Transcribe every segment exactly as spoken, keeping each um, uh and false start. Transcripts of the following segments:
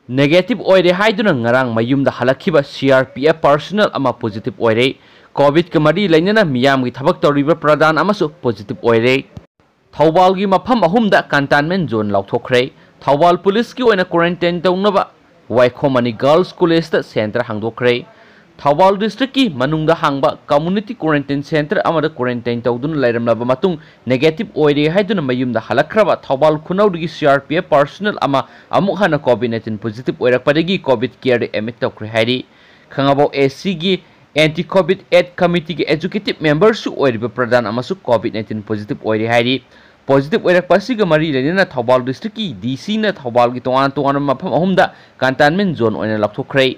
Negative ꯑꯣꯏꯔꯦ ꯍꯥꯏꯗꯨꯅ ꯉꯔꯥꯡ ꯃꯌꯨꯝꯗ ꯍꯜꯂꯛꯈꯤꯕ C R P F personnel ꯑꯃ positive ꯑꯣꯏꯔꯦ꯫ COVID-ꯀ ꯃꯔꯤ ꯂꯩꯅꯅ ꯃꯤꯌꯥꯝꯒꯤ ꯊꯕꯛ ꯇꯧꯔꯤꯕ ꯄ꯭ꯔꯙꯥꯟ ꯑꯃꯁꯨ positive ꯑꯣꯏꯔꯦ꯫ ꯊꯧꯕꯥꯜꯒꯤ ꯃꯐꯝ ꯑꯍꯨꯝꯗ containment zone ꯂꯥꯎꯊꯣꯛꯈ꯭ꯔꯦ꯫ ꯊꯧꯕꯥꯜ ꯄꯨꯂꯤꯁꯀꯤ ꯑꯣꯏꯅ quarantine ꯇꯧꯅꯕ ꯋꯥꯏꯈꯣꯝ ꯃꯅꯤ Girls College-ꯇ center ꯍꯥꯡꯗꯣꯛꯈ꯭ꯔꯦ꯫ ꯊꯧꯕꯥꯜ district-ꯀꯤ ꯃꯅꯨꯡꯗ ꯍꯥꯡꯕ community quarantine center ꯑꯃꯗ quarantine ꯇꯧꯗꯨꯅ ꯂꯩꯔꯝꯂꯕ ꯃꯇꯨꯡ negative ꯑꯣꯏꯔꯦ ꯍꯥꯏꯗꯨꯅ ꯃꯌꯨꯝꯗ ꯍꯜꯂꯛꯈ꯭ꯔꯕ Thoubal ꯈꯨꯅꯧꯗꯒꯤ C R P F personnel ꯑꯃ ꯑꯃꯨꯛ ꯍꯟꯅ COVID nineteen positive ꯑꯣꯏꯔꯛꯄꯗꯒꯤ COVID care-ꯗ admit ꯇꯧꯈ꯭ꯔꯦ ꯍꯥꯏꯔꯤ꯫ ꯈꯥꯉꯕꯣꯛ A C-ꯒꯤ Anti COVID AIDS Committee-ꯒꯤ executive member-ꯁꯨ ꯑꯣꯏꯔꯤꯕ ꯄ꯭ꯔꯙꯥꯟ ꯑꯃꯁꯨ COVID nineteen positive ꯑꯣꯏꯔꯦ ꯍꯥꯏꯔꯤ꯫ Positive ꯑꯣꯏꯔꯛꯄ ꯑꯁꯤꯒ ꯃꯔꯤ ꯂꯩꯅꯅ ꯊꯧꯕꯥꯜ district-ꯀꯤ D C-ꯅ ꯊꯧꯕꯥꯜꯒꯤ ꯇꯣꯉꯥꯟ ꯇꯣꯉꯥꯟꯕ ꯃꯐꯝ ꯑꯍꯨꯝꯗ containment zone ꯑꯣꯏꯅ ꯂꯥꯎꯊꯣꯛꯈ꯭ꯔꯦ꯫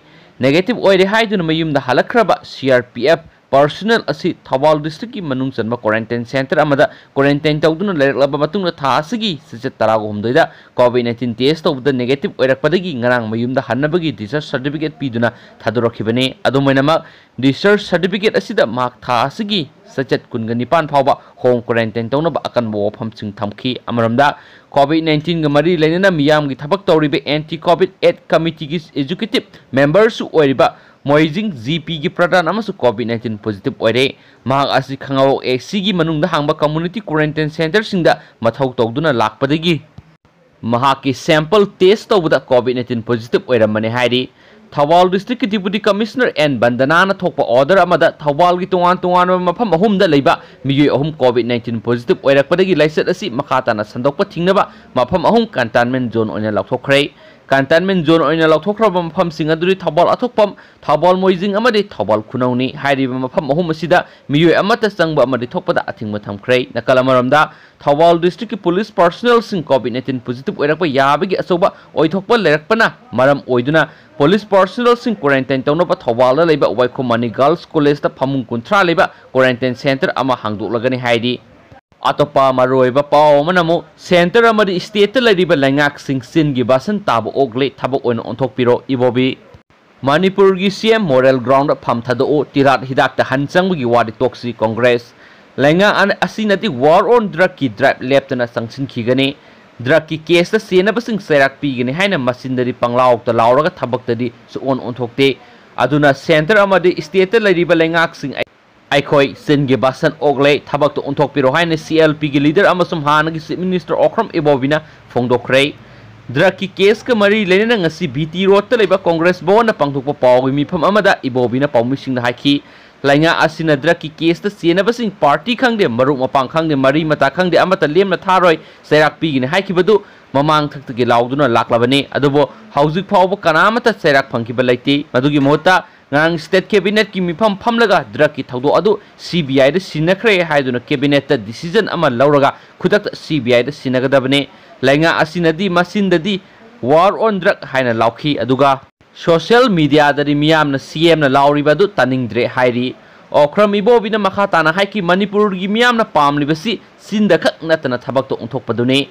Negative ꯑꯣꯏꯔꯦ ꯍꯥꯏꯗꯨꯅ ꯃꯌꯨꯝꯗ ꯍꯜꯂꯛꯈ꯭ꯔꯕ C R P F personnel ꯑꯁꯤ ꯊꯧꯕꯥꯜ district-ꯀꯤ ꯃꯅꯨꯡ ꯆꯟꯕ quarantine center ꯑꯃꯗ quarantine ꯇꯧꯗꯨꯅ ꯂꯩꯔꯛꯂꯕ ꯃꯇꯨꯡꯗ ꯊꯥ ꯑꯁꯤꯒꯤ ꯆꯩꯆꯠ ꯇꯔꯥꯍꯨꯝꯗꯣꯏꯗ COVID nineteen test ꯇꯧꯕꯗ negative ꯑꯣꯏꯔꯛꯄꯗꯒꯤ ꯉꯔꯥꯡ ꯃꯌꯨꯝꯗ ꯍꯟꯅꯕꯒꯤ discharge certificate ꯄꯤꯗꯨꯅ ꯊꯥꯗꯣꯔꯛꯈꯤꯕꯅꯤ꯫ ꯑꯗꯨꯝ ꯑꯣꯏꯅꯃꯛ, discharge certificate ꯑꯁꯤꯗ ꯃꯍꯥꯛ ꯊꯥ ꯑꯁꯤꯒꯤ ꯆꯩꯆꯠ ꯀꯨꯟꯒ ꯅꯤꯄꯥꯟ ꯐꯥꯎꯕ home quarantine ꯇꯧꯅꯕ ꯑꯀꯟꯕ ꯋꯥꯐꯝꯁꯤꯡ ꯊꯝꯈꯤ꯫ ꯑꯃꯔꯣꯝꯗ, COVID nineteen-ꯒ ꯃꯔꯤ ꯂꯩꯅꯅ ꯃꯤꯌꯥꯝꯒꯤ ꯊꯕꯛ ꯇꯧꯔꯤꯕ Anti COVID AIDS Committee-ꯒꯤ executive member-ꯁꯨ ꯑꯣꯏꯔꯤꯕ ꯃꯣꯏꯖꯤꯡ G P-ꯒꯤ ꯄ꯭ꯔꯙꯥꯟ ꯑꯃꯁꯨ COVID nineteen positive ꯑꯣꯏꯔꯦ꯫ ꯃꯍꯥꯛ ꯑꯁꯤ ꯈꯥꯉꯕꯣꯛ A C-ꯒꯤ ꯃꯅꯨꯡꯗ ꯍꯥꯡꯕ community quarantine center-ꯁꯤꯡꯗ ꯃꯊꯧ ꯇꯧꯗꯨꯅ ꯂꯥꯛꯄꯗꯒꯤ ꯃꯍꯥꯛꯀꯤ sample test ꯇꯧꯕꯗ COVID nineteen positive ꯑꯣꯏꯔꯝꯕꯅꯤ ꯍꯥꯏꯔꯤ꯫ ꯊꯧꯕꯥꯜ district-ꯀꯤ Deputy Commissioner N ꯕꯟꯗꯅꯥꯅ ꯊꯣꯛꯄ order ꯑꯃꯗ ꯊꯧꯕꯥꯜꯒꯤ ꯇꯣꯉꯥꯟ ꯇꯣꯉꯥꯟꯕ ꯃꯐꯝ ꯑꯍꯨꯝꯗ ꯂꯩꯕ ꯃꯤꯑꯣꯏ ꯑꯍꯨꯝ COVID nineteen positive ꯑꯣꯏꯔꯛꯄꯗꯒꯤ ꯂꯥꯏꯆꯠ ꯑꯁꯤ ꯃꯈꯥ ꯇꯥꯅ ꯁꯟꯗꯣꯛꯄ ꯊꯤꯡꯅꯕ ꯃꯐꯝ ꯑꯍꯨꯝ containment zone ꯑꯣꯏꯅ ꯂꯥꯎꯊꯣꯛꯈ꯭ꯔꯦ꯫ Containment zone ꯑꯣꯏꯅ ꯂꯥꯎꯊꯣꯛꯈ꯭ꯔꯕ ꯃꯐꯝꯁꯤꯡ ꯑꯗꯨꯗꯤ ꯊꯧꯕꯥꯜ ꯑꯊꯣꯛꯄꯝ, ꯊꯧꯕꯥꯜ ꯃꯣꯏꯖꯤꯡ ꯑꯃꯗꯤ ꯊꯧꯕꯥꯜ ꯈꯨꯅꯧꯅꯤ꯫ ꯍꯥꯏꯔꯤꯕ ꯃꯐꯝ ꯑꯍꯨꯝ ꯑꯁꯤꯗ ꯃꯤꯑꯣꯏ ꯑꯃꯠꯇ ꯆꯪꯕ ꯑꯃꯗꯤ ꯊꯣꯛꯄꯗ ꯑꯊꯤꯡꯕ ꯊꯝꯈ꯭ꯔꯦ꯫ ꯅꯥꯀꯜ ꯑꯃꯔꯣꯝꯗ, Thoubal district-ꯀꯤ police personnel-ꯁꯤꯡ COVID nineteen positive ꯑꯣꯏꯔꯛꯄ ꯌꯥꯕꯒꯤ ꯑꯆꯧꯕ ꯑꯣꯏꯊꯣꯛꯄ ꯂꯩꯔꯛꯄꯅ ꯃꯔꯝ ꯑꯣꯏꯗꯨꯅ police personnel-ꯁꯤꯡ quarantine ꯇꯧꯅꯕ ꯊꯧꯕꯥꯜꯗ ꯂꯩꯕ ꯋꯥꯏꯈꯣꯝ ꯃꯅꯤ Girls College-ꯇ ꯐꯃꯨꯡ ꯀꯨꯟꯊ꯭ꯔꯥ ꯂꯩꯕ quarantine center ꯑꯃ ꯍꯥꯡꯗꯣꯛꯂꯒꯅꯤ ꯍꯥꯏꯔꯤ꯫ ꯑꯇꯣꯞꯄ ꯃꯔꯨꯑꯣꯏꯕ ꯄꯥꯎ ꯑꯃꯅ ꯑꯃꯨꯛ center ꯑꯃꯗꯤ state-ꯇ ꯂꯩꯔꯤꯕ ꯂꯩꯉꯥꯛꯁꯤꯡ ꯆꯤꯟꯒꯤ ꯕꯥꯁꯟ ꯇꯥꯕ ꯑꯣꯛꯂꯦ, ꯊꯕꯛ ꯑꯣꯏꯅ ꯑꯣꯟꯊꯣꯛꯄꯤꯔꯣ, ꯏꯕꯣꯕꯤ꯫ ꯃꯅꯤꯄꯨꯔꯒꯤ C M Model Ground-ꯗ ꯐꯝ ꯊꯥꯗꯣꯛꯎ, ꯇꯤꯔꯥꯠ ꯍꯤꯗꯥꯛꯇ ꯍꯟ ꯆꯪꯕꯒꯤ ꯋꯥꯗꯤ ꯇꯣꯛꯁꯤ, ꯀꯣꯡꯒ꯭ꯔꯦꯁ꯫ ꯂꯩꯉꯥꯛ ꯑꯅ-, ꯑꯁꯤꯅꯗꯤ war on drug-ꯀꯤ drive ꯂꯦꯞꯇꯅ ꯆꯪꯁꯤꯟꯈꯤꯒꯅꯤ꯫ ꯗ꯭ꯔꯒꯀꯤ ꯀꯦꯁꯇ ꯆꯦꯟꯅꯕꯁꯤꯡ ꯆꯩꯔꯥꯛ ꯄꯤꯒꯅꯤ ꯍꯥꯏꯅ ꯃꯆꯤꯟꯗꯗꯤ ꯄꯪꯂꯥꯎꯇ ꯂꯥꯎꯔꯒ ꯊꯕꯛꯇꯗꯤ ꯁꯨꯛꯑꯣꯟ ꯑꯣꯟꯊꯣꯛꯇꯦ꯫ ꯑꯗꯨꯅ ꯁꯦꯟꯇꯔ ꯑꯃꯗꯤ ꯁ꯭ꯇꯦꯠꯇ ꯂꯩꯔꯤꯕ ꯂꯩꯉꯥꯛꯁꯤꯡ ꯑꯩꯈꯣꯏ ꯆꯤꯟꯒꯤ ꯕꯥꯁꯟ ꯑꯣꯛꯂꯦ, ꯊꯕꯛꯇ ꯑꯣꯟꯊꯣꯛꯄꯤꯔꯣ ꯍꯥꯏꯅ ꯁꯤ ꯑꯦꯜ ꯄꯤꯒꯤ ꯂꯤꯗꯔ ꯑꯃꯁꯨꯡ ꯍꯥꯟꯅꯒꯤ ꯆꯤꯐ ꯃꯤꯅꯤꯁꯇꯔ ꯑꯣꯀ꯭ꯔꯝ ꯏꯕꯣꯕꯤꯅ ꯐꯣꯡꯗꯣꯛꯈ꯭ꯔꯦ꯫ ꯗ꯭ꯔꯒꯀꯤ ꯀꯦꯁꯀ ꯃꯔꯤ ꯂꯩꯅꯅ ꯉꯁꯤ ꯕꯤ ꯇꯤ ꯔꯣꯗꯇ ꯂꯩꯕ ꯀꯣꯡꯒ꯭ꯔꯦꯁ ꯚꯋꯟꯗ ꯄꯥꯡꯊꯣꯛꯄ ꯄꯥꯎꯒꯤ ꯃꯤꯐꯝ ꯑꯃꯗ ꯏꯕꯣꯕꯤꯅ ꯄꯥꯎꯃꯤꯁꯤꯡꯗ ꯍꯥꯏꯈꯤ, ꯂꯩꯉꯥꯛ ꯑꯁꯤꯅ ꯗ꯭ꯔꯒꯀꯤ ꯀꯦꯁꯇ ꯆꯦꯟꯅꯕꯁꯤꯡ ꯄꯥꯔꯇꯤ ꯈꯪꯗꯦ, ꯃꯔꯨꯞ ꯃꯄꯥꯡ ꯈꯪꯗꯦ, ꯃꯔꯤ ꯃꯇꯥ ꯈꯪꯗꯦ, ꯑꯃꯠꯇ ꯂꯦꯝꯅ ꯊꯥꯔꯣꯏ, ꯆꯩꯔꯥꯛ ꯄꯤꯒꯅꯤ ꯍꯥꯏꯈꯤꯕꯗꯨ ꯃꯃꯥꯡ ꯊꯛꯇꯒꯤ ꯂꯥꯎꯗꯨꯅ ꯂꯥꯛꯂꯕꯅꯤ꯫ ꯑꯗꯨꯕꯨ ꯍꯧꯖꯤꯛ ꯐꯥꯎꯕ ꯀꯅꯥꯃꯠꯇ ꯆꯩꯔꯥꯛ ꯐꯪꯈꯤꯕ ꯂꯩꯇꯦ꯫ ꯃꯗꯨꯒꯤ ꯃꯍꯨꯠꯇ ꯉꯔꯥꯡ ꯁ꯭ꯇꯦꯠ ꯀꯦꯕꯤꯅꯦꯠꯀꯤ ꯃꯤꯐꯝ ꯐꯝꯂꯒ ꯗ꯭ꯔꯒꯀꯤ ꯊꯧꯗꯣꯛ ꯑꯗꯨ ꯁꯤ ꯕꯤ ꯑꯥꯏꯗ ꯁꯤꯟꯅꯈ꯭ꯔꯦ ꯍꯥꯏꯗꯨꯅ ꯀꯦꯕꯤꯅꯦꯠꯇ ꯗꯤꯁꯤꯖꯟ ꯑꯃ ꯂꯧꯔꯒ ꯈꯨꯗꯛꯇ ꯁꯤ ꯕꯤ ꯑꯥꯏꯗ ꯁꯤꯟꯅꯒꯗꯕꯅꯤ꯫ ꯂꯩꯉꯥꯛ ꯑꯁꯤꯅꯗꯤ ꯃꯆꯤꯟꯗꯗꯤ "War on Drug" ꯍꯥꯏꯅ ꯂꯥꯎꯈꯤ, ꯑꯗꯨꯒ ꯁꯣꯁꯤꯌꯦꯜ ꯃꯤꯗꯤꯌꯥꯗꯗꯤ ꯃꯤꯌꯥꯝꯅ ꯁꯤ ꯑꯦꯝꯅ ꯂꯥꯎꯔꯤꯕ ꯑꯗꯨ ꯇꯥꯅꯤꯡꯗ꯭ꯔꯦ ꯍꯥꯏꯔꯤ꯫ ꯑꯣꯀ꯭ꯔꯝ ꯏꯕꯣꯕꯤꯅ ꯃꯈꯥ ꯇꯥꯅ ꯍꯥꯏꯈꯤ, ꯃꯅꯤꯄꯨꯔꯒꯤ ꯃꯤꯌꯥꯝꯅ ꯄꯥꯝꯂꯤꯕꯁꯤ ꯆꯤꯟꯗ ꯈꯛ ꯅꯠꯇꯅ ꯊꯕꯛꯇ ꯑꯣꯟꯊꯣꯛꯄꯗꯨꯅꯤ꯫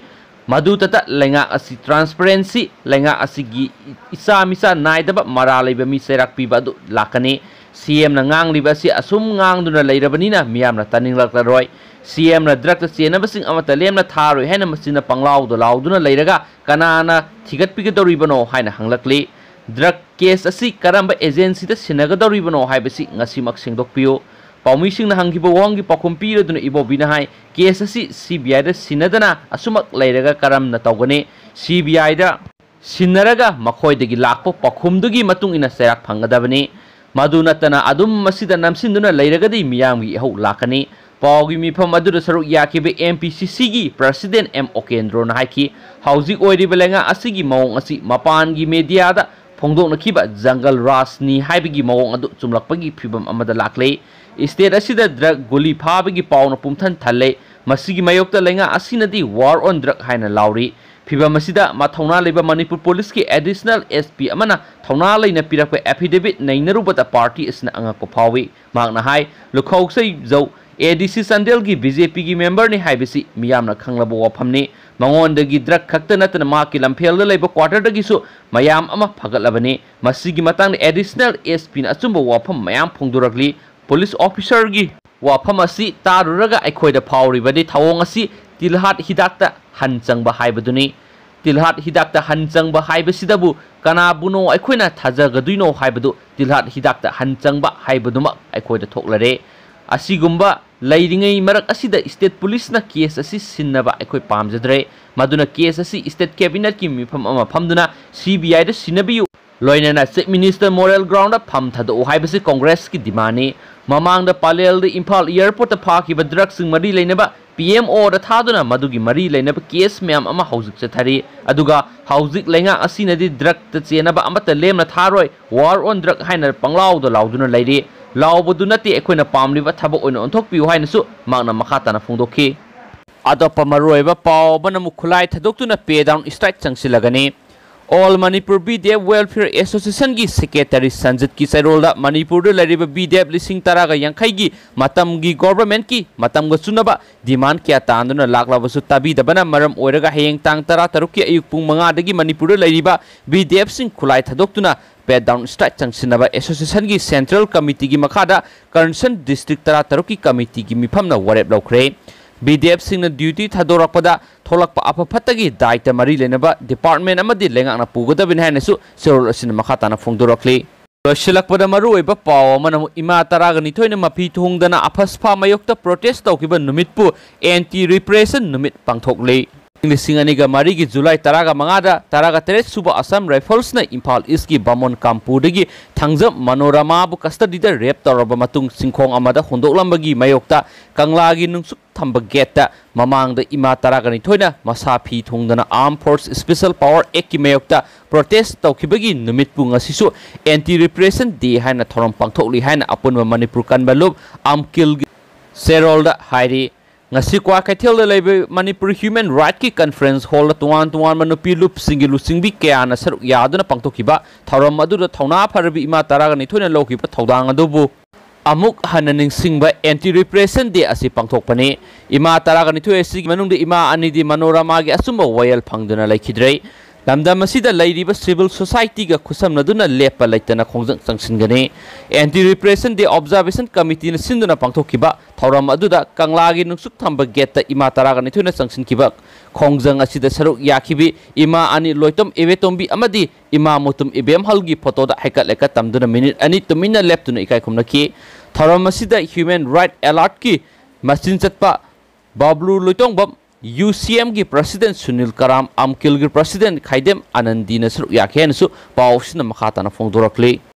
ꯃꯗꯨꯇꯇ ꯂꯩꯉꯥꯛ ꯑꯁꯤ ꯇ꯭ꯔꯥꯟꯁꯄꯔꯦꯟꯁꯤ, ꯂꯩꯉꯥꯛ ꯑꯁꯤꯒꯤ ꯏꯆꯥ ꯃꯤꯆꯥ ꯅꯥꯏꯗꯕ ꯃꯔꯥ ꯂꯩꯕ ꯃꯤ ꯆꯩꯔꯥꯛ ꯄꯤꯕ ꯑꯗꯨ ꯂꯥꯛꯀꯅꯤ꯫ ꯁꯤ ꯑꯦꯝꯅ ꯉꯥꯡꯂꯤꯕ ꯑꯁꯤ ꯑꯁꯨꯝ ꯉꯥꯡꯗꯨꯅ ꯂꯩꯔꯕꯅꯤꯅ ꯃꯤꯌꯥꯝꯅ ꯇꯥꯅꯤꯡꯂꯛꯂꯔꯣꯏ꯫ ꯁꯤ ꯑꯦꯝꯅ ꯗ꯭ꯔꯒꯇ ꯆꯦꯟꯅꯕꯁꯤꯡ ꯑꯃꯠꯇ ꯂꯦꯝꯅ ꯊꯥꯔꯣꯏ ꯍꯥꯏꯅ ꯃꯆꯤꯟꯅ ꯄꯪꯂꯥꯎꯗ ꯂꯥꯎꯗꯨꯅ ꯂꯩꯔꯒ ꯀꯅꯥꯅ ꯊꯤꯒꯠꯄꯤꯒꯗꯧꯔꯤꯕꯅꯣ ꯍꯥꯏꯅ ꯍꯪꯂꯛꯂꯤ꯫ ꯗ꯭ꯔꯒ ꯀꯦꯁ ꯑꯁꯤ ꯀꯔꯝꯕ ꯑꯦꯖꯦꯟꯁꯤꯗ ꯁꯤꯟꯅꯒꯗꯧꯔꯤꯕꯅꯣ ꯍꯥꯏꯕꯁꯤ ꯉꯁꯤꯃꯛ ꯁꯦꯡꯗꯣꯛꯄꯤꯌꯨ꯫ ꯄꯥꯎꯃꯤꯁꯤꯡꯅ ꯍꯪꯈꯤꯕ ꯋꯥꯍꯪꯒꯤ ꯄꯥꯎꯈꯨꯝ ꯄꯤꯔꯗꯨꯅ ꯏꯕꯣꯕꯤꯅ ꯍꯥꯏ, ꯀꯦꯁ ꯑꯁꯤ ꯁꯤ ꯕꯤ ꯑꯥꯏꯗ ꯁꯤꯟꯅꯗꯅ ꯑꯁꯨꯃꯛ ꯂꯩꯔꯒ ꯀꯔꯝꯅ ꯇꯧꯒꯅꯤ? ꯁꯤ ꯕꯤ ꯑꯥꯏꯗ ꯁꯤꯟꯅꯔꯒ ꯃꯈꯣꯏꯗꯒꯤ ꯂꯥꯛꯄ ꯄꯥꯎꯈꯨꯝꯗꯨꯒꯤ ꯃꯇꯨꯡ ꯏꯟꯅ ꯆꯩꯔꯥꯛ ꯐꯪꯒꯗꯕꯅꯤ꯫ ꯃꯗꯨ ꯅꯠꯇꯅ ꯑꯗꯨꯝ ꯃꯁꯤꯗ ꯅꯝꯁꯤꯟꯗꯨꯅ ꯂꯩꯔꯒꯗꯤ ꯃꯤꯌꯥꯝꯒꯤ ꯏꯍꯧ ꯂꯥꯛꯀꯅꯤ꯫ ꯄꯥꯎꯒꯤ ꯃꯤꯐꯝ ꯑꯗꯨꯗ ꯁꯔꯨꯛ ꯌꯥꯈꯤꯕ ꯑꯦꯝ ꯄꯤ ꯁꯤ ꯁꯤꯒꯤ ꯄ꯭ꯔꯁꯤꯗꯦꯟ ꯑꯦꯝ ꯑꯣꯀꯦꯟꯗ꯭ꯔꯣꯅ ꯍꯥꯏꯈꯤ, ꯍꯧꯖꯤꯛ ꯑꯣꯏꯔꯤꯕ ꯂꯩꯉꯥꯛ ꯑꯁꯤꯒꯤ ꯃꯑꯣꯡ ꯑꯁꯤ ꯃꯄꯥꯟꯒꯤ ꯃꯦꯗꯤꯌꯥꯗ ꯐꯣꯡꯗꯣꯛꯅꯈꯤꯕ ꯖꯪꯒꯜ ꯔꯥꯖꯅꯤ ꯍꯥꯏꯕꯒꯤ ꯃꯑꯣꯡ ꯑꯗꯨ ꯆꯨꯝꯂꯛꯄꯒꯤ ꯐꯤꯚꯝ ꯑꯃꯗ ꯂꯥꯛꯂꯦ꯫ ꯁ꯭ꯇꯦꯠ ꯑꯁꯤꯗ ꯗ꯭ꯔꯒ ꯒꯨꯂꯤ ꯐꯥꯕꯒꯤ ꯄꯥꯎꯅ ꯄꯨꯝꯊꯟ ꯊꯜꯂꯦ꯫ ꯃꯁꯤꯒꯤ ꯃꯥꯌꯣꯛꯇ ꯂꯩꯉꯥꯛ ꯑꯁꯤꯅꯗꯤ "War on Drug" ꯍꯥꯏꯅ ꯂꯥꯎꯔꯤ꯫ ꯐꯤꯚꯝ ꯑꯁꯤꯗ ꯃꯊꯧꯅꯥ ꯂꯩꯕ ꯃꯅꯤꯄꯨꯔ ꯄꯨꯂꯤꯁꯀꯤ ꯑꯦꯗꯤꯁꯅꯦꯜ ꯑꯦꯁ ꯄꯤ ꯑꯃꯅ ꯊꯧꯅꯥ ꯂꯩꯅ ꯄꯤꯔꯛꯄ ꯑꯦꯐꯤꯗꯦꯕꯤꯠ ꯅꯩꯅꯔꯨꯕꯗ ꯄꯥꯔꯇꯤ ꯑꯁꯤꯅ ꯑꯉꯛꯄ ꯐꯥꯎꯏ꯫ ꯃꯍꯥꯛꯅ ꯍꯥꯏ, ꯂꯨꯈꯧꯁꯩꯖꯧ ꯑꯦ ꯗꯤ ꯁꯤ ꯆꯥꯟꯗꯦꯜꯒꯤ ꯕꯤ ꯖꯦ ꯄꯤꯒꯤ ꯃꯦꯝꯕꯔꯅꯤ ꯍꯥꯏꯕꯁꯤ ꯃꯤꯌꯥꯝꯅ ꯈꯪꯂꯕ ꯋꯥꯐꯝꯅꯤ꯫ ꯃꯉꯣꯟꯗꯒꯤ ꯗ꯭ꯔꯒ ꯈꯛꯇ ꯅꯠꯇꯅ ꯃꯍꯥꯛꯀꯤ ꯂꯝꯐꯦꯜꯗ ꯂꯩꯕ ꯀ꯭ꯋꯥꯇꯔꯗꯒꯤꯁꯨ ꯃꯌꯥꯝ ꯑꯃ ꯐꯒꯠꯂꯕꯅꯤ꯫ ꯃꯁꯤꯒꯤ ꯃꯇꯥꯡꯗ ꯑꯦꯗꯤꯁꯅꯦꯜ ꯑꯦꯁ ꯄꯤꯅ ꯑꯆꯨꯝꯕ ꯋꯥꯐꯝ ꯃꯌꯥꯝ ꯐꯣꯡꯗꯣꯔꯛꯂꯤ꯫ ꯄꯨꯂꯤꯁ ꯑꯣꯐꯤꯁꯔꯒꯤ ꯋꯥꯐꯝ ꯑꯁꯤ ꯇꯥꯔꯨꯔꯒ ꯑꯩꯈꯣꯏꯗ ꯐꯥꯎꯔꯤꯕꯗꯤ ꯊꯧꯑꯣꯡ ꯑꯁꯤ ꯇꯤꯜꯍꯥꯠ ꯍꯤꯗꯥꯛꯇ ꯍꯟ ꯆꯪꯕ ꯍꯥꯏꯕꯗꯨꯅꯤ꯫ ꯇꯤꯜꯍꯥꯠ ꯍꯤꯗꯥꯛꯇ ꯍꯟ ꯆꯪꯕ ꯍꯥꯏꯕꯁꯤꯗꯕꯨ ꯀꯅꯥꯕꯨꯅꯣ ꯑꯩꯈꯣꯏꯅ ꯊꯥꯖꯒꯗꯣꯏꯅꯣ ꯍꯥꯏꯕꯗꯨ ꯇꯤꯜꯍꯥꯠ ꯍꯤꯗꯥꯛꯇ ꯍꯟ ꯆꯪꯕ ꯍꯥꯏꯕꯗꯨꯃꯛ ꯑꯩꯈꯣꯏꯗ ꯊꯣꯛꯂꯔꯦ꯫ ꯑꯁꯤꯒꯨꯝꯕ ꯂꯩꯔꯤꯉꯩ ꯃꯔꯛ ꯑꯁꯤꯗ state police ꯅ case ꯑꯁꯤ ꯁꯤꯟꯅꯕ ꯑꯩꯈꯣꯏ ꯄꯥꯝꯖꯗ꯭ꯔꯦ꯫ ꯃꯗꯨꯅ case ꯑꯁꯤ state cabinet ꯀꯤ ꯃꯤꯐꯝ ꯑꯃ ꯐꯝꯗꯨꯅ C B I ꯗ ꯁꯤꯟꯅꯕꯤꯌꯨ꯫ ꯂꯣꯏꯅꯅ Chief Minister moral ground ꯗ ꯐꯝ ꯊꯥꯗꯣꯛꯎ ꯍꯥꯏꯕꯁꯤ Congress ꯀꯤ demand ꯅꯤ꯫ ꯃꯃꯥꯡꯗ ꯄꯂꯦꯜꯗ ꯏꯝꯐꯥꯜ airport ꯇ ꯐꯥꯈꯤꯕ drug ꯁꯤꯡ ꯃꯔꯤ ꯂꯩꯅꯕ P M O ꯗ ꯊꯥꯗꯨꯅ ꯃꯗꯨꯒꯤ ꯃꯔꯤ ꯂꯩꯅꯕ case ꯃꯌꯥꯝ ꯑꯃ ꯍꯧꯖꯤꯛ ꯆꯠꯊꯔꯤ꯫ ꯑꯗꯨꯒ ꯍꯧꯖꯤꯛ ꯂꯩꯉꯥꯛ ꯑꯁꯤꯅꯗꯤ drug ꯇ ꯆꯦꯟꯅꯕ ꯑꯃꯠꯇ ꯂꯦꯝꯅ ꯊꯥꯔꯣꯏ, war on drug ꯍꯥꯏꯅ ꯄꯪꯂꯥꯎꯗ ꯂꯥꯎꯗꯨꯅ ꯂꯩꯔꯤ꯫ ꯂꯥꯎꯕꯗꯨ ꯅꯠꯇꯦ, ꯑꯩꯈꯣꯏꯅ ꯄꯥꯝꯂꯤꯕ ꯊꯕꯛ ꯑꯣꯏꯅ ꯑꯣꯟꯊꯣꯛꯄꯤꯌꯨ ꯍꯥꯏꯅꯁꯨ ꯃꯍꯥꯛꯅ ꯃꯈꯥ ꯇꯥꯅ ꯐꯣꯡꯗꯣꯛꯈꯤ꯫ ꯑꯇꯣꯞꯄ ꯃꯔꯨꯑꯣꯏꯕ ꯄꯥꯎ ꯑꯃꯅ ꯑꯃꯨꯛ ꯈꯨꯠꯂꯥꯏ ꯊꯥꯗꯣꯛꯇꯨꯅ pay down strike ꯆꯪꯁꯤꯜꯂꯒꯅꯤ꯫ All Manipur B D F Welfare Association ꯒꯤ secretary ꯁꯟꯖꯤꯠꯀꯤ ꯆꯩꯔꯣꯜꯗ ꯃꯅꯤꯄꯨꯔꯗ ꯂꯩꯔꯤꯕ B D F ꯂꯤꯁꯤꯡ ꯇꯔꯥꯒ ꯌꯥꯡꯈꯩꯒꯤ ꯃꯇꯝꯒꯤ government ꯀꯤ ꯃꯇꯝꯒ ꯆꯨꯅꯕ demand ꯀꯌꯥ ꯇꯥꯟꯗꯨꯅ ꯂꯥꯛꯂꯕꯁꯨ ꯇꯥꯕꯤꯗꯕꯅ ꯃꯔꯝ ꯑꯣꯏꯔꯒ ꯍꯌꯦꯡ ꯇꯥꯡ ꯇꯔꯥ ꯇꯔꯨꯛꯀꯤ ꯑꯌꯨꯛ ꯄꯨꯡ ꯃꯉꯥꯗꯒꯤ ꯃꯅꯤꯄꯨꯔꯗ ꯂꯩꯔꯤꯕ B D F ꯁꯤꯡ ꯈꯨꯠꯂꯥꯏ ꯊꯥꯗꯣꯛꯇꯨꯅ pay down strike ꯆꯪꯁꯤꯟꯅꯕ association ꯒꯤ central committee ꯒꯤ ꯃꯈꯥꯗ concerned district ꯇꯔꯥ ꯇꯔꯨꯛꯀꯤ committee ꯒꯤ ꯃꯤꯐꯝꯅ ꯋꯥꯔꯦꯞ ꯂꯧꯈ꯭ꯔꯦ꯫ B D F ꯁꯤꯡꯅ duty ꯊꯥꯗꯣꯔꯛꯄꯗ ꯊꯣꯛꯂꯛꯄ ꯑꯐ ꯐꯠꯇꯒꯤ ꯗꯥꯏꯇ ꯃꯔꯤ ꯂꯩꯅꯕ department ꯑꯃꯗꯤ ꯂꯩꯉꯥꯛꯅ ꯄꯨꯒꯗꯕꯅꯤ ꯍꯥꯏꯅꯁꯨ ꯆꯦꯔꯣꯜ ꯑꯁꯤꯅ ꯃꯈꯥ ꯇꯥꯅ ꯐꯣꯡꯗꯣꯔꯛꯂꯤ꯫ ꯂꯣꯏꯁꯤꯜꯂꯛꯄꯗ ꯃꯔꯨꯑꯣꯏꯕ ꯄꯥꯎ ꯑꯃꯅ ꯑꯃꯨꯛ ꯏꯃꯥ ꯇꯔꯥꯒ ꯅꯤꯊꯣꯏꯅ ꯃꯐꯤ ꯊꯣꯡꯗꯅ ꯑꯐꯁꯐꯥ ꯃꯥꯌꯣꯛꯇ protest ꯇꯧꯈꯤꯕ ꯅꯨꯃꯤꯠꯄꯨ anti repression ꯅꯨꯃꯤꯠ ꯄꯥꯡꯊꯣꯛꯂꯤ꯫ ꯏꯪ ꯂꯤꯁꯤꯡ ꯑꯅꯤꯒ ꯃꯔꯤꯒꯤ ꯖꯨꯂꯥꯏ ꯇꯔꯥꯒ ꯃꯉꯥꯗ ꯇꯔꯥꯒ ꯇꯔꯦꯠ ꯁꯨꯕ Assam Rifles ꯅ ꯏꯝꯐꯥꯜ East ꯀꯤ ꯕꯥꯃꯣꯟ ꯀꯥꯝꯄꯨꯔꯗꯒꯤ ꯊꯥꯡꯖꯝ ꯃꯅꯣꯔꯃꯥꯕꯨ custody ꯗ rape ꯇꯧꯔꯕ ꯃꯇꯨꯡ ꯆꯤꯡꯈꯣꯡ ꯑꯃꯗ ꯍꯨꯟꯗꯣꯛꯂꯝꯕꯒꯤ ꯃꯥꯌꯣꯛꯇ ꯀꯪꯂꯥꯒꯤ ꯅꯨꯡꯁꯨꯛ ꯊꯝꯕ gate ꯇ ꯃꯃꯥꯡꯗ ꯏꯃꯥ ꯇꯔꯥꯒ ꯅꯤꯊꯣꯏꯅ ꯃꯁꯥ ꯐꯤ ꯊꯣꯡꯗꯅ Armed Force Special Power Act ꯀꯤ ꯃꯥꯌꯣꯛꯇ protest ꯇꯧꯈꯤꯕꯒꯤ ꯅꯨꯃꯤꯠꯄꯨ ꯉꯁꯤꯁꯨ anti repression day ꯍꯥꯏꯅ ꯊꯧꯔꯝ ꯄꯥꯡꯊꯣꯛꯂꯤ ꯍꯥꯏꯅ ꯑꯄꯨꯟꯕ ꯃꯅꯤꯄꯨꯔ ꯀꯟꯕ ꯂꯨꯞ ꯑꯝꯀꯤꯜꯒꯤ ꯆꯦꯔꯣꯜꯗ ꯍꯥꯏꯔꯤ꯫ ꯉꯁꯤ ꯀ꯭ꯋꯥꯀꯩꯊꯦꯜꯗ ꯂꯩꯕ ꯃꯅꯤꯄꯨꯔ Human Right ꯀꯤ conference hall ꯗ ꯇꯣꯉꯥꯟ ꯇꯣꯉꯥꯟꯕ ꯅꯨꯄꯤ ꯂꯨꯞꯁꯤꯡꯒꯤ ꯂꯨꯆꯤꯡꯕꯤ ꯀꯌꯥꯅ ꯁꯔꯨꯛ ꯌꯥꯗꯨꯅ ꯄꯥꯡꯊꯣꯛꯈꯤꯕ ꯊꯧꯔꯝ ꯑꯗꯨꯗ ꯊꯧꯅꯥ ꯐꯔꯕꯤ ꯏꯃꯥ ꯇꯔꯥꯒ ꯅꯤꯊꯣꯏꯅ ꯂꯧꯈꯤꯕ ꯊꯧꯗꯥꯡ ꯑꯗꯨꯕꯨ ꯑꯃꯨꯛ ꯍꯟꯅ ꯅꯤꯡꯁꯤꯡꯕ anti repression day ꯑꯁꯤ ꯄꯥꯡꯊꯣꯛꯄꯅꯤ꯫ ꯏꯃꯥ ꯇꯔꯥꯒ ꯅꯤꯊꯣꯏ ꯑꯁꯤꯒꯤ ꯃꯅꯨꯡꯗ ꯏꯃꯥ ꯑꯅꯤꯗꯤ ꯃꯅꯣꯔꯃꯥꯒꯤ ꯑꯆꯨꯝꯕ ꯋꯥꯌꯦꯜ ꯐꯪꯗꯨꯅ ꯂꯩꯈꯤꯗ꯭ꯔꯦ꯫ ꯂꯝꯗꯝ ꯑꯁꯤꯗ ꯂꯩꯔꯤꯕ civil society ꯒ ꯈꯨꯠꯁꯝꯅꯗꯨꯅ ꯂꯦꯞꯄ ꯂꯩꯇꯅ ꯈꯣꯡꯖꯪ ꯆꯪꯁꯤꯟꯒꯅꯤ꯫ Anti Repression Day Observation Committee ꯅ ꯁꯤꯟꯗꯨꯅ ꯄꯥꯡꯊꯣꯛꯈꯤꯕ ꯊꯧꯔꯝ ꯑꯗꯨꯗ ꯀꯪꯂꯥꯒꯤ ꯅꯨꯡꯁꯨꯛ ꯊꯝꯕ ꯒꯦꯠꯇ ꯏꯃꯥ ꯇꯔꯥꯒ ꯅꯤꯊꯣꯏꯅ ꯆꯪꯁꯤꯟꯈꯤꯕ ꯈꯣꯡꯖꯪ ꯑꯁꯤꯗ ꯁꯔꯨꯛ ꯌꯥꯈꯤꯕꯤ ꯏꯃꯥ ꯑꯅꯤ ꯂꯣꯏꯇꯣꯝ ꯏꯕꯦꯇꯣꯝꯕꯤ ꯑꯃꯗꯤ ꯏꯃꯥ ꯃꯨꯇꯨꯝ ꯏꯕꯦꯝꯍꯜꯒꯤ ꯐꯣꯇꯣꯗ ꯍꯩꯀꯠ ꯂꯩꯀꯠ ꯇꯝꯗꯨꯅ ꯃꯤꯅꯤꯠ ꯑꯅꯤ ꯇꯨꯃꯤꯟꯅ ꯂꯦꯞꯇꯨꯅ ꯏꯀꯥꯏ ꯈꯨꯝꯅꯈꯤ꯫ ꯊꯧꯔꯝ ꯑꯁꯤꯗ Human Right Alert ꯀꯤ ꯃꯆꯤꯟ ꯆꯠꯄ ꯕꯥꯕ꯭ꯂꯨ ꯂꯣꯏꯇꯣꯡꯕꯝ, ꯌꯨ ꯁꯤ ꯑꯦꯝ ꯒꯤ President ꯁꯨꯅꯤꯜ ꯀꯔꯥꯝ, ꯑꯝꯀꯤꯜꯒꯤ President ꯈꯥꯏꯗꯦꯝ ꯑꯅꯟꯗꯤꯅ ꯁꯔꯨꯛ ꯌꯥꯈꯤ ꯍꯥꯏꯅꯁꯨ ꯄꯥꯎꯁꯤꯅ ꯃꯈꯥ ꯇꯥꯅ ꯐꯣꯡꯗꯣꯔꯛꯂꯤ꯫